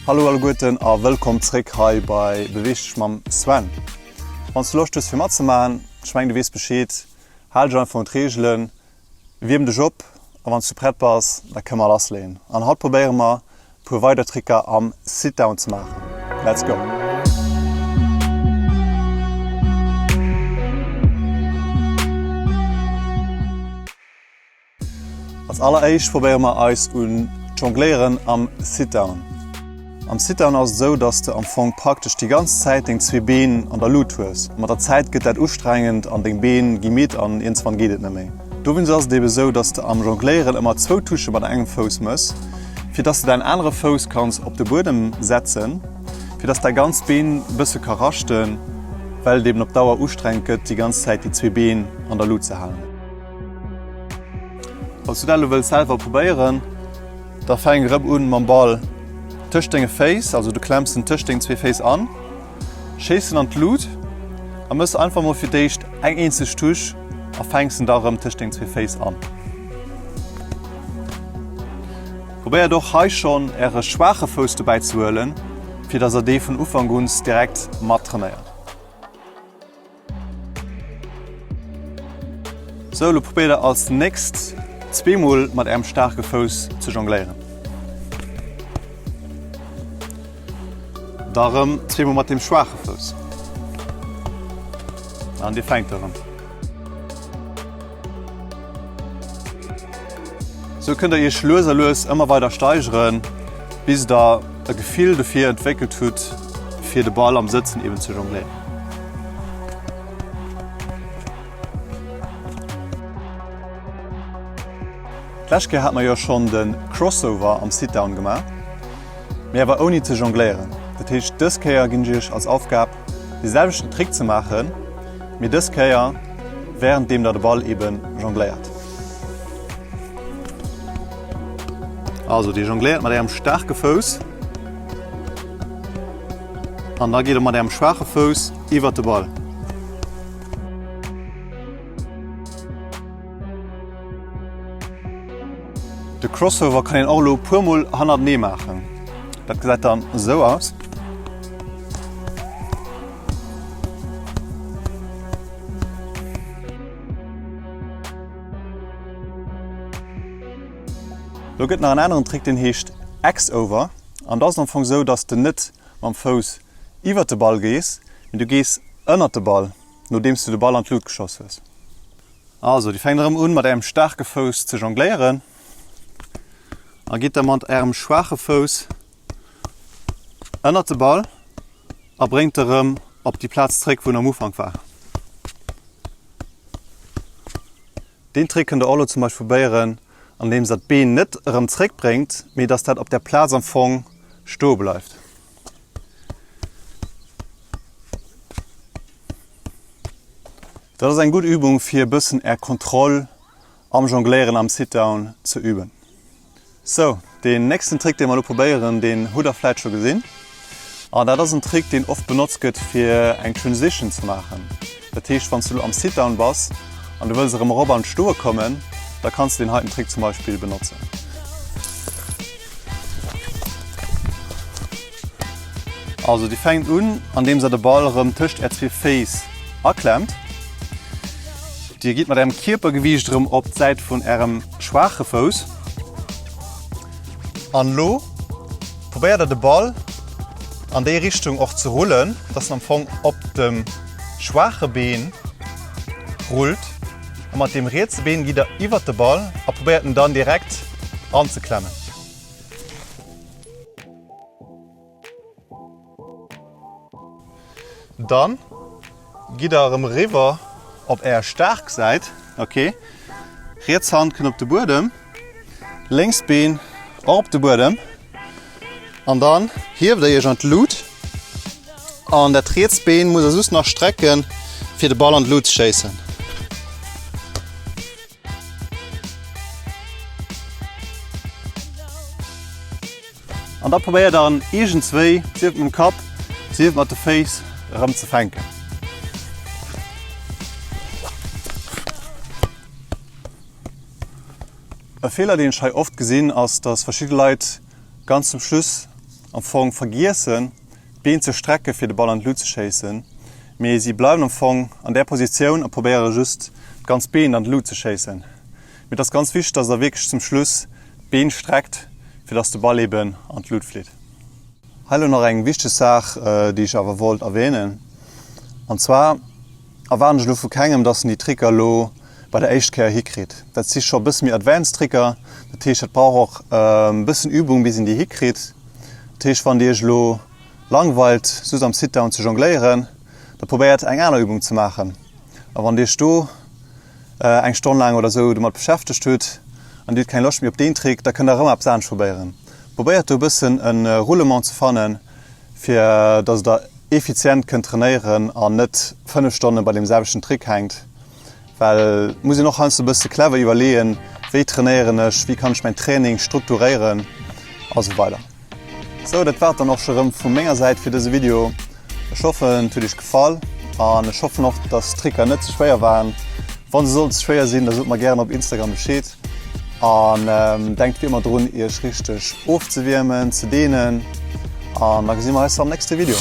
Hallo alleguerten a wëllkomm zréck hei bei Beweeg dech mam Sven. Wann s du Loscht hues fir matzemaachen, ech mengen du weess Bescheed, hal dech einfach un d'Reegelen, wierm dech op a wann s du prett bass, da kënne mer lassleeën. An haut probéiere mer e puer weider Tricker am Sit-Down ze maachen. Let's go! Als alleréischt probéiere mer eis un d'Jongléieren am Sit-Down. Am Sit-Down ass et esou, dass de am Fong praktesch déi ganz Zäit deng zwee Been an der Lut hues. Mat der Zäit gëtt dat ustrengend an deng Been gi midd an iergendswann geet et net méi. Dowéinst ass et ebe sou, dass de am Jongléieren ëmmer zwou Touchë mat engem Fouss mëss, fir dass de däin anere Fouss kanns op de Buedem setzen, fir dass däi ganzt Been bësse ka raschten, well et eben op Dauer ustrengend gëtt, déi ganz Zäit déi zwee Been an der Lut ze halen. Falls du dat elo wëlls selwer probéieren, da fänk erëm un mam Ball tëscht denge Féiss, also du klemms en tëscht deng zwee Féiss an, schéiss en an d'Lut a mëss einfach mol fir d'éischt eng eenzeg Touche a fänks en da erëm tëscht deng zwee Féiss an. Probéiert och hei schonn äre schwaache Fouss dobäi ze huelen, fir dass der dee vun Ufank un direkt mat trainéiert. Sou, elo probéiert der als nächst zweemol mat ärem staarke Fouss ze jongléieren. Da rëm zweemol mat deem schwaache Fouss. An dir fänkt erëm. Sou kënnt der iech lues a lues ëmmer weider steigeren, bis der e Gefill dofir entwéckelt hutt, fir de Ball am Sëtzen eben ze jongléieren. D'lescht Kéier hat mer jo schonn de Crossover am Sit-Down gemaach, mee awer ouni ze jongléieren. Dat heescht, dës Kéier ginn ech iech als Aufgab, dee selwechten Trick ze maachen, mee dës Kéier wärenddeem der de Ball eben jongléiert. Also dir jongléiert mat ärem staarke Fouss an da gitt der mat ärem schwaache Fouss iwwert de Ball. De Crossover kann een och elo e puer mol hannertenee maachen. Dat gesäit dann esou aus. Lo gëtt nach en aneren Trick, deen heescht X-Over. An da ass et am Fong esou, dass de net mam Fouss iwwert de Ball gees, mee du gees ënnert de Ball, nodeems du de Ball an d'Lut geschoss hues. Also, dir fänkt erëm un mat ärem staarke Fouss ze jongléieren a gitt da mat ärem schwaache Fouss ënnert de Ball a bréngt e rëm op déi Plaz zréck, wou en am Ufank war. Deen Trick kënnt der och elo zum Beispill probéieren, andeems der d'Been net erëm zréckbréngt, mee dass dat op där Plaz am Fong stoe bleift. Dat ass eng gutt Übung fir e bëssen är Kontroll am Jongléieren am Sit-Down ze üben. Sou, deen nächsten Trick dee mer elo probéieren, deen hutt der vläit scho gesinn. An dat ass en Trick deen oft benotzt gëtt fir eng Transition ze maachen. Dat heescht wann s du elo am Sit-Down bass an du wëlls erëm erop an d'Stoe kommen, da kanns du deen heiten Trick zum Beispill benotzen. Also dir fänkt un andeems der de Ball erëm tëscht är zwee Féiss aklemmt. Dir gitt mat ärem Kierpergewiicht erëm op d'Säit vun ärem schwaache Fouss. An elo probéiert der de Ball an déi Richtung och ze rullen, dass en am Fong op dem schwaache Been rullt. A mat deem rietse Been gitt der iwwert de Ball a probéiert en dann direkt anzeklemmen. Dann gitt der erëm eriwwer op är staark Säit. Ok, riets Hand kënnt op de Buedem, lénks Been och op de Buedem an dann hieft der iech an d'Lut an dat riets Been muss der just nach strecken, fir de Ball an d'Lut ze schéissen. An da probéier dann iergendswéi, sief et mam Kapp, sief et mat de Féiss, erëm ze fänken. E Feeler deen ech hei oft gesinn ass, dass verschidde Leit ganz zum Schluss. am Fong vergiessen d'Been ze strecke fir de Ball an d'Lut ze schéissen, mee si bleiwen am Fong an där Positioun a probéiere just d'ganz Been an d'Lut ze schéissen. Mee et ass ganz wichteg, dass der wierklech zum Schluss d'Been streckt, fir dass de Ball eben an d'Lut flitt. Hei elo nach eng wichteg Saach, déi ech awer wollt erwähnen, an zwar erwaarden ech elo vu kengem, dass en déi Tricker elo bei der éischt Kéier hikritt. Dat si scho e bësse méi advanced Tricker, dat heescht dat brauch och e bëssen Übung bis een déi hikritt. Dat heescht wann dir iech elo langweilt just am Sit-down ze jongléieren, da probéiert eng aner Übung ze maachen a wann dir iech do eng Stonn laang oder sou domat beschäftegt hutt an dir hutt keng Loscht méi op deen Trick, da kënnt der erëm eppes anescht probéieren. Probéiert do e bëssen e Roulement ze fannen, fir dass der effizient kënnt trainéieren an net 5 Stonne bei deem selwechten Trick hänkt, well et muss een och heiansdo e bësse clever iwwerleeën, wéi trainéieren ech, wéi kann ech mäin Training strukturéieren a sou weider. Sou, dat war et dann och scho rëm vu menger Säit fir dëse Video. Ech hoffen et huet iech gefall an ech hoffen och, dass d'Tricker net ze schwéier waren. Wann se sollten ze schwéier sinn, da sot mer gären op Instagram Bescheed. An denkt wéi ëmmer drun iech richteg ofzewiermen, ze dehnen an da gesi mer eis am nächste Video.